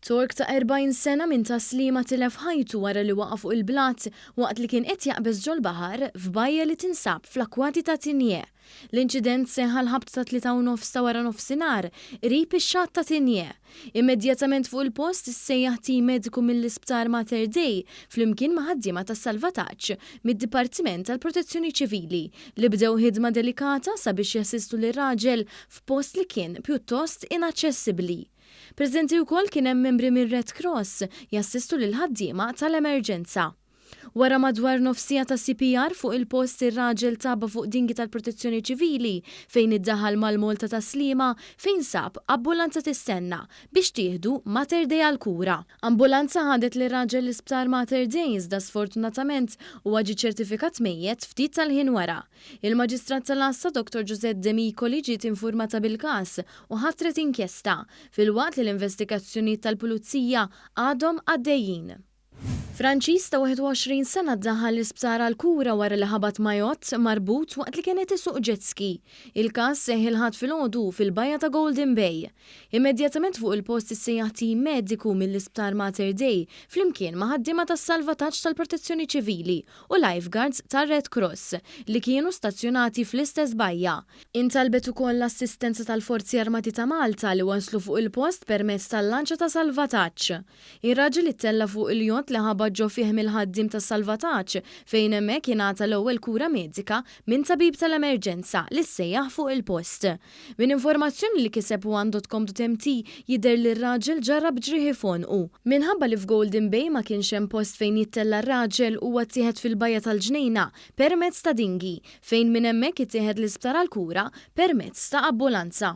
Tork ta' 40 sena minn Tas-Sliema tilef ħajtu wara li waqa' fuq il-blat waqt li kien qed jaqbeż ġol-baħar f'bajja li tinsab fl-akkwati ta' Tigné. L-inċident seħħ għall-ħabta tat-tlieta u nofs ta' waranofsinhar qrib ix-xatt ta' Tigné. Immedjatament fuq il-post issejjaħ tim mediku mill-Isptar Mater Dei flimkien ma' ħaddiema tas-salvataġġ mid-Dipartiment tal-Protezzjoni Ċivili li bdew ħidma delikata sabiex jassistu lir-raġel f'post li kien pjuttost inaċċessibbli. Preżenti wkoll kien hemm membri mir-Red Cross jassistu lill-ħaddiema tal-emerġenza. Wara madwar nofs siegħa ta' CPR fuq il-post ir-raġel tgħabba fuq dingi tal-Protezzjoni Ċivili fejn iddaħal mal-Malta ta' Sliema fejn sab abbulanza tistenna biex tieħdu Mater Dei għall-kura. Ambulanza ħadet lir-raġel l-Isptar Mater Dei iżda sfortunatament huwa ġie ċertifikat mejjet ftit tal-ħin wara. Il-Maġistrat tal-Għassa Dottor Josette Demicoli ġiet infurmata bil-każ u ħatret inkjesta, filwaqt li l-investigazzjonijiet tal-Pulizija għadhom għaddejjin. Franċiż ta' 21 sena ddaħħal l-isptar għall-kura wara li ħabat ma' jott marbut waqt li kien qed isuq jet ski. Il-każ seħħ il-Ħadd filgħodu fil-bajja ta' Golden Bay. Immedjatament fuq il-post issejjaħ tim mediku mill-Isptar Mater Dei flimkien ma' ħaddiema tas-salvataġġ tal-Protezzjoni Ċivili u lifeguards tar-Red Cross li kienu stazzjonati fl-istess bajja. Intalbet ukoll l-assistenza tal-Forzi Armati ta' Malta li waslu fuq il-post permezz tal-lanċa ta' salvataġġ. Ir-raġel ittella' fuq il-jott li ħabat ġo fih mill-ħaddiem tas-salvataġġ fejn hemmhekk ingħata l-ewwel kura medika minn tabib tal-emerġenza li ssejjaħ fuq il-post. Minn informazzjoni li kiseb one.com.mt jidher li r-raġel ġarrab ġrieħi f'għonqu. Minħabba li f'Golden Bay ma kienx hemm post fejn jittella' r-raġel huwa ttieħed fil-bajja tal-Ġnejna permezz ta' dinghy, fejn minn hemmhekk ittieħed l-isptar għall-kura permezz ta' abbulanza.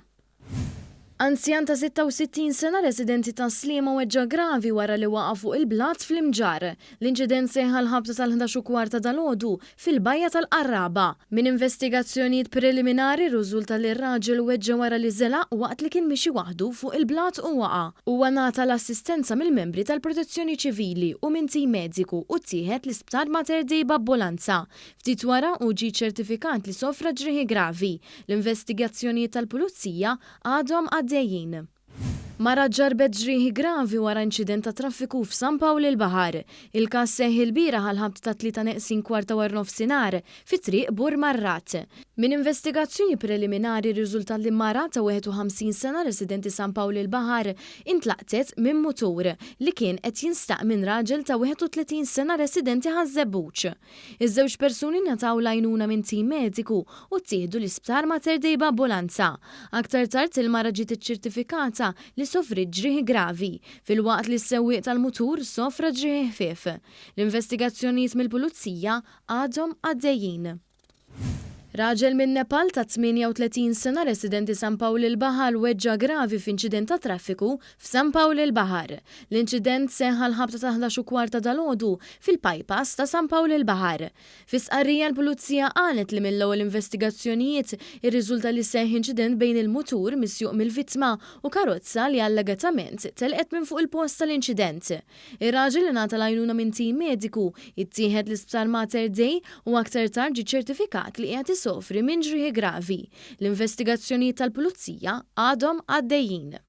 Anzjan ta' 66 sena residenti Tas-Sliema weġġa' gravi wara li waqa' fuq il-blat fl-Imġarr. L-inċident seħħ għall-ħabta tal-11 u kwart ta' dalgħodu fil-Bajja tal-Qarraba. Minn investigazzjonijiet preliminari rriżulta li r-raġel weġġa' wara li żelaq waqt li kien mixi waħdu fuq il-blat u waqa'. Huwa ngħata l-assistenza mill-membri tal-Protezzjoni Ċivili u minn tim mediku u ttieħed l-Isptar Mater Dei b'abbulanza. Ftit wara hu ġie ċċertifikat li sofra ġrieħi gravi. L-investigazzjonijiet tal-Pulizija għadhom għaddejjin. Mara ġarrbet ġrieħi gravi wara inċident tat-traffiku f'San Pawl il-Baħar. Il-każ seħħ ilbieraħ għall-ħabta tat-tlieta neqsin kwart ta' waranofsinhar fi Triq Bur Marrat. Minn investigazzjoni preliminari rriżultat li mara ta' 51 sena residenti San Pawl il-Baħar intlaqtet minn mutur li kien qed jinstaq minn raġel ta' 31 sena residenti Ħaż-Żebbuġ. Iż-żewġ persuni ngħataw l-għajnuna minn tim mediku u ttieħdu l-Isptar Mater Dei b'ambulanza. Aktar tard il-mara ġiet iċċertifikata li sofriet ġrieħi gravi, filwaqt li s-sewwieq tal-mutur sofra ġrieħi ħfief. L-investigazzjonijiet mill-Pulizija għadhom għaddejjin. Raġel minn Nepal ta' 38 sena residenti San Pawl il-Baħar weġġa' gravi f'inċident tat-traffiku f'San Pawl il-Baħar. L-inċident seħħ għall-ħabta tal-11 u kwart ta' dalgħodu fil-bypass ta' San Pawl il-Baħar. Fi stqarrija l-Pulizija qalet li mill-ewwel investigazzjonijiet irriżulta li seħħ inċident bejn il-mutur misjuq mill-vittma u karozza li allegatament telqet minn fuq il-post tal-inċident. Ir-raġel ingħata l-għajnuna minn tim mediku, ittieħed l-Isptar Mater Dei u aktar tard ġie ċertifikat li qiegħed isofri minn ġrieħi gravi. L-investigazzjonijiet tal-Pulizija għadhom għaddejjin.